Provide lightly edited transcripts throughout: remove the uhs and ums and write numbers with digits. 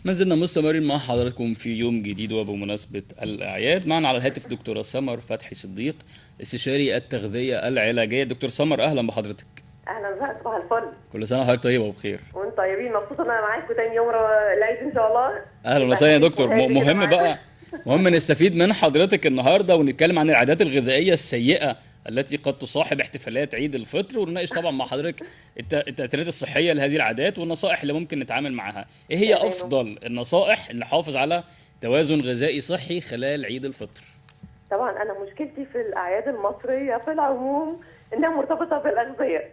ما زلنا مستمرين مع حضراتكم في يوم جديد وبمناسبة الأعياد. معنا على الهاتف دكتورة سمر فتحي صديق، استشاري التغذية العلاجية. دكتور سمر، أهلا بحضرتك. أهلا بقى، صباح الفل. كل سنة وحضرتك طيبة وبخير. وأنتم طيبين، مبسوطة إن أنا معاكم تاني يوم العيد إن شاء الله. أهلا وسهلا يا دكتور. مهم بقى، مهم نستفيد من حضرتك النهارده ونتكلم عن العادات الغذائية السيئة التي قد تصاحب احتفالات عيد الفطر، ونناقش طبعا مع حضرتك التأثيرات الصحية لهذه العادات والنصائح اللي ممكن نتعامل معها. ايه هي افضل النصائح اللي حافظ على توازن غذائي صحي خلال عيد الفطر؟ طبعا انا مشكلتي في الاعياد المصرية في العموم انها مرتبطة بالاغذية.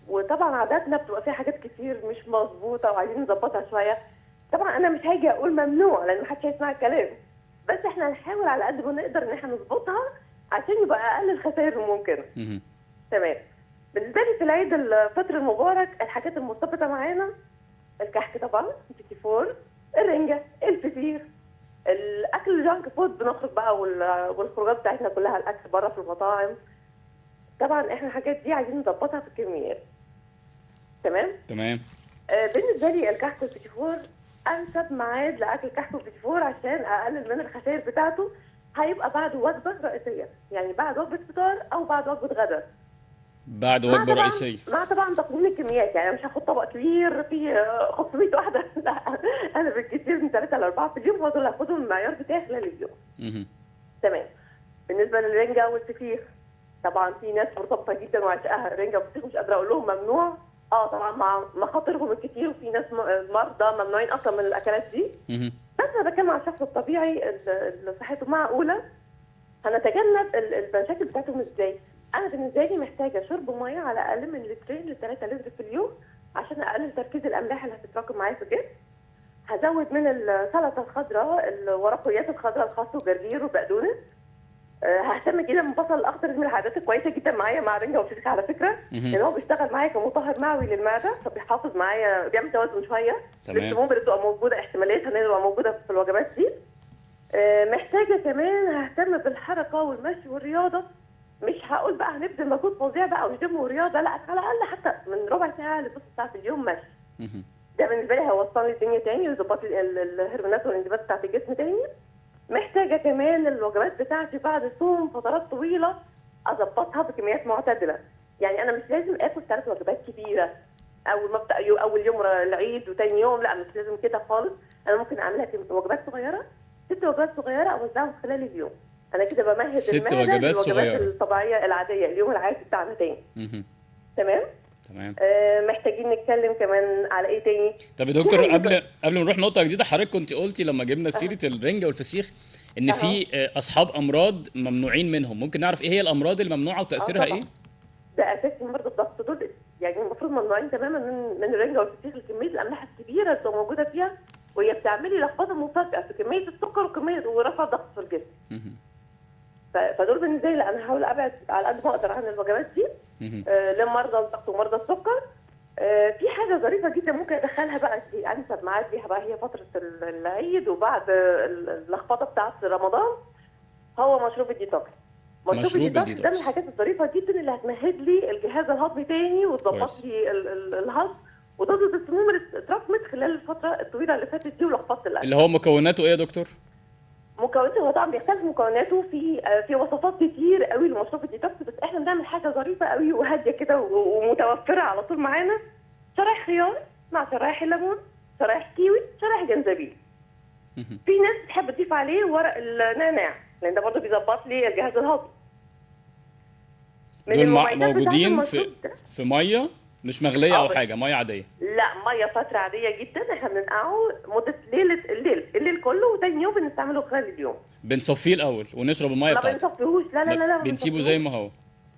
وطبعا عاداتنا بتبقى فيها حاجات كتير مش مظبوطة وعايزين نظبطها شوية. طبعا انا مش هاجي اقول ممنوع لان محدش هيسمع الكلام، بس احنا هنحاول على قد ما نقدر ان احنا نظبطها عشان يبقى اقل الخسائر الممكنة. تمام. بالنسبة لي في العيد الفطر المبارك الحاجات المرتبطة معانا الكحك طبعا، البيتي فور، الرنجه، الفسيخ، الاكل ال junk food، بنخرج بقى والخروجات بتاعتنا كلها الاكل بره في المطاعم. طبعا احنا الحاجات دي عايزين نظبطها في الكميات. تمام؟ تمام. بالنسبة لي الكحك والبيتي فور انسب ميعاد لاكل كحك والبيتي فور عشان اقلل من الخسائر بتاعته هيبقى بعد وجبة رئيسية، يعني بعد وجبة فطار او بعد وجبة غداء. بعد وجبة رئيسية مع طبعا تقنين الكميات، يعني مش هاخد طبق كبير فيه 500 واحدة، لا انا بالكثير من 3 ل 4 في اليوم، هو دول هاخدهم المعيار بتاعي خلال اليوم. تمام. بالنسبة للرنجه والفسيخ طبعا في ناس مرتبطة جدا وعشقها الرنجه والفسيخ، مش قادرة اقول لهم ممنوع. طبعا مع مخاطرهم الكتير، وفي ناس مرضى ممنوعين اصلا من الاكلات دي. بس انا بتكلم على الشخص الطبيعي اللي صحته معقولة، هنتجنب المشاكل بتاعتهم ازاي؟ انا بالنسبة لي محتاجه شرب مية على الاقل من 2 ل 3 لتر في اليوم عشان اقلل تركيز الاملاح اللي هتتراكم معايا في الجسم. هزود من السلطة الخضراء، الورقيات الخضراء، الخس وجرجير وبقدونس. ههتم جدا بالبصل الاخضر، من العادات الكويسة جدا معايا مع رنجه وفسيخ على فكرة، لان هو بيشتغل معايا كمطهر معوي للمعدة، فبيحافظ معايا، بيعمل توازن شوية للسموم اللي بتبقى موجودة، احتماليتها ان هي تبقى موجودة في الوجبات دي. محتاجه كمان ههتم بالحركة والمشي والرياضة. مش هقول بقى هنبذل مجهود فظيع بقى وجيم ورياضة، لا، على الاقل حتى من ربع ساعة لنص ساعة في اليوم مشي. ده بالنسبة لي هيوصلني الدنيا تاني ويظبط لي الهرمونات والانزيمات بتاعت الجسم تاني. محتاجه كمان الوجبات بتاعتي بعد الصوم فترات طويلة اظبطها بكميات معتدلة، يعني انا مش لازم اكل 3 وجبات كبيرة اول ما ابدا اول يوم العيد وتاني يوم، لا مش لازم كده خالص. انا ممكن اعملها وجبات صغيرة، 6 وجبات صغيرة اوزعهم خلال اليوم. انا كده بمهد المعدة للوجبات الطبيعية العادية، اليوم العادي بتاعنا تاني. تمام؟ تمام. محتاجين نتكلم كمان على ايه تاني؟ طب يا دكتور قبل ما نروح نقطة جديدة، حضرتك كنت قلتي لما جبنا سيره الرنجه والفسيخ ان في اصحاب امراض ممنوعين منهم، ممكن نعرف ايه هي الامراض الممنوعه وتاثيرها ايه؟ ده اساسي مرضى الضغط دول، يعني المفروض ممنوعين تماما من الرنجه والفسيخ لكميه الاملاح الكبيرة اللي موجودة فيها، وهي بتعملي لخبطة مفاجاة في كمية السكر وكمية ورفع ضغط في الجسم. فدول بالنسبة لي انا هحاول ابعد على قد ما اقدر عن الوجبات دي لمرضى الضغط ومرضى السكر. في حاجة ظريفة جدا ممكن ادخلها بقى دي انسب ميعاد ليها بقى، هي فترة العيد وبعد اللخبطة بتاعه رمضان، هو مشروب الديتوكس. مشروب الديتوكس ده من الحاجات الظريفة جدا اللي هتمهد لي الجهاز الهضمي تاني وتظبط لي الهضم وتضبط السموم اللي اتراكمت خلال الفترة الطويلة اللي فاتت دي ولخبطه الاكل. اللي هو مكوناته ايه يا دكتور؟ مكوناته هو طبعا بيختلف مكوناته في وصفات كتير قوي لمشروب الديتوكس، بس احنا بنعمل حاجة ظريفة قوي وهاديه كده ومتوفره على طول معانا. شرايح خيار مع شرايح الليمون، شرايح كيوي، شرايح جنزبيل. في ناس بتحب تضيف عليه ورق النعناع لان ده برضه بيظبط لي الجهاز الهضمي. دول موجودين في مية مش مغليه او حاجة، مية عادية؟ لا، مية فترة عادية جدا، احنا بننقعه مده ليلة الليل كله، وتاني يوم بنستعمله خلال اليوم. بنصفيه الاول ونشرب المية بتاعته؟ ما بنصفيهوش، لا لا لا لا، بنسيبه زي ما هو.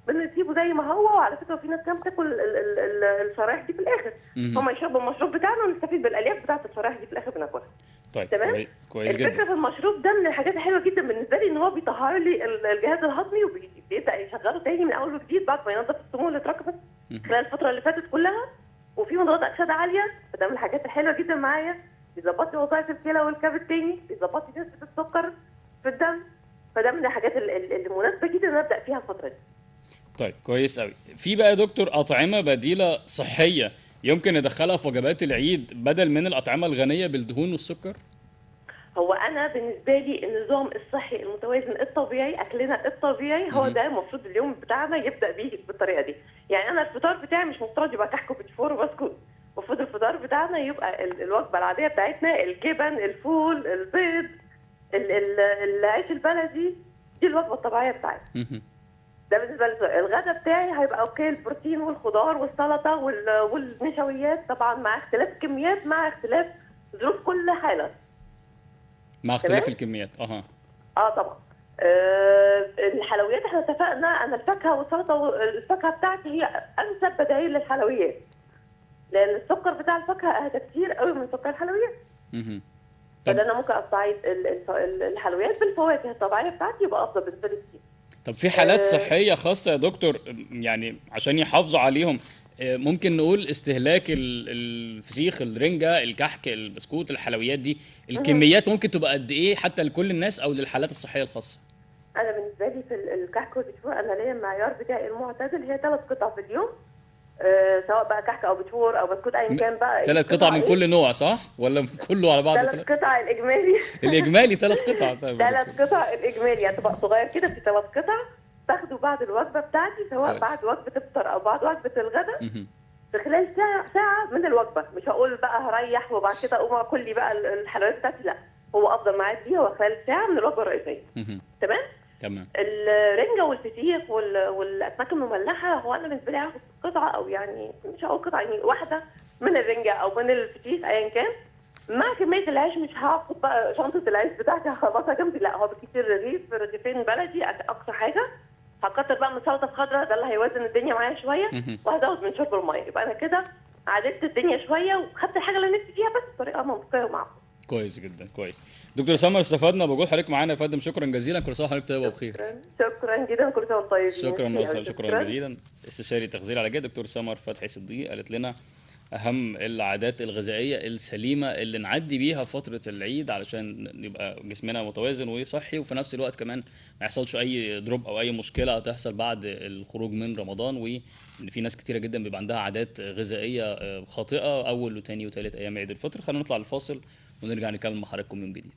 بنسيبه زي ما هو. وعلى فكرة في ناس كمان بتاكل الشرايح دي في الاخر، هم يشربوا المشروب بتاعنا ونستفيد بالالياف بتاعه الشرايح دي في الاخر بناكلها. طيب تمام، كويس جدا. الفكرة في المشروب ده من الحاجات الحلوة جدا بالنسبة لي ان هو بيطهر لي الجهاز الهضمي وبيبدا يشغله تاني من اول وجديد بعد ما ينظف السموم اللي اتراكمت خلال الفترة اللي فاتت كلها، وفي مضادات اكسده عالية، فده من الحاجات الحلوة جدا معايا. بيظبط لي وظائف الكلى والكبد تاني، بيظبط لي نسبه السكر في الدم، فده من الحاجات اللي مناسبة جدا ان ابدا فيها الفترة دي. طيب كويس قوي. في بقى يا دكتور اطعمه بديله صحية يمكن ندخلها في وجبات العيد بدل من الاطعمة الغنية بالدهون والسكر؟ هو انا بالنسبة لي النظام الصحي المتوازن الطبيعي، اكلنا الطبيعي هو ده المفروض اليوم بتاعنا يبدا بيه بالطريقة دي. يعني انا الفطار بتاعي مش مفترض يبقى كحك وبيتفور وبسكوت، المفروض الفطار بتاعنا يبقى الوجبة العادية بتاعتنا، الجبن، الفول، البيض، العيش البلدي، دي الوجبة الطبيعية بتاعتنا. ده بالنسبة للغدا بتاعي هيبقى okay البروتين والخضار والسلطة والنشويات، طبعا مع اختلاف الكميات، مع اختلاف ظروف كل حاله، مع اختلاف الكميات. اها طبعا. الحلويات احنا اتفقنا ان الفاكهة والسلطة، والفاكهه بتاعتي هي انسب بدائل للحلويات، لان السكر بتاع الفاكهة اهدى كتير قوي من سكر الحلويات. فده انا ممكن استعيد الحلويات بالفواكه الطبيعية بتاعتي، يبقى افضل بالنسبة لي كتير. طب في حالات صحية خاصة يا دكتور يعني عشان يحافظوا عليهم، ممكن نقول استهلاك الفسيخ، الرنجه، الكحك، البسكوت، الحلويات دي، الكميات ممكن تبقى قد ايه حتى لكل الناس او للحالات الصحية الخاصة؟ انا بالنسبة لي في الكحك والبيتفور انا ليا المعيار بتاعي المعتدل هي 3 قطع في اليوم، سواء بقى كحك او بيتفور او بسكوت ايا كان بقى. 3 قطع من كل نوع صح؟ ولا من كله على بعضه؟ 3 قطع الاجمالي. الاجمالي 3 قطع. طيب 3 قطع الاجمالي، يعني طبق صغير كده في 3 قطع باخده بعد الوجبة بتاعتي، سواء بعد وجبة الفطار او بعد وجبة الغداء، في خلال ساعة من الوجبة. مش هقول بقى هريح وبعد كده اقوم اكل لي بقى الحلويات بتاعتي، لا، هو افضل ميعاد ليها هو خلال ساعة من الوجبة الرئيسية. تمام؟ تمام. الرنجه والفسيخ والاسماك المملحه، هو انا بالنسبة لي هاخد قطعه، او يعني مش هقول قطعه، يعني واحدة من الرنجه او من الفسيخ ايا كان، مع كمية العيش. مش هاخد بقى شنطه العيش بتاعتي هخلصها جنبي، لا، هو بالكتير رغيف، رغيفين بلدي اقصى حاجة. هكتر بقى من سلطة خضراء، ده اللي هيوازن الدنيا معايا شوية، وهزود من شرب المية. يبقى انا كده عدلت الدنيا شوية وخدت الحاجة اللي نفسي فيها، بس بطريقة منطقية ومعقوله. كويس جدا، كويس. دكتور سمر، استفدنا بوجود حضرتك معانا يا فندم، شكرا جزيلا، كل سنة وحضرتك طيبة وبخير. شكرا جدا، كل سنة وانتم طيبين. شكرا، شكرا جزيلا. استشاري تغذية العلاجية دكتور سمر فتحي صديق قالت لنا اهم العادات الغذائية السليمة اللي نعدي بيها فترة العيد علشان يبقى جسمنا متوازن وصحي، وفي نفس الوقت كمان ما يحصلش اي drop او اي مشكلة تحصل بعد الخروج من رمضان. وان في ناس كتيرة جدا بيبقى عندها عادات غذائية خاطئه اول وثاني وثالث ايام عيد الفطر. خلينا نطلع الفاصل ونرجع نكمل مع حضراتكم يوم جديد.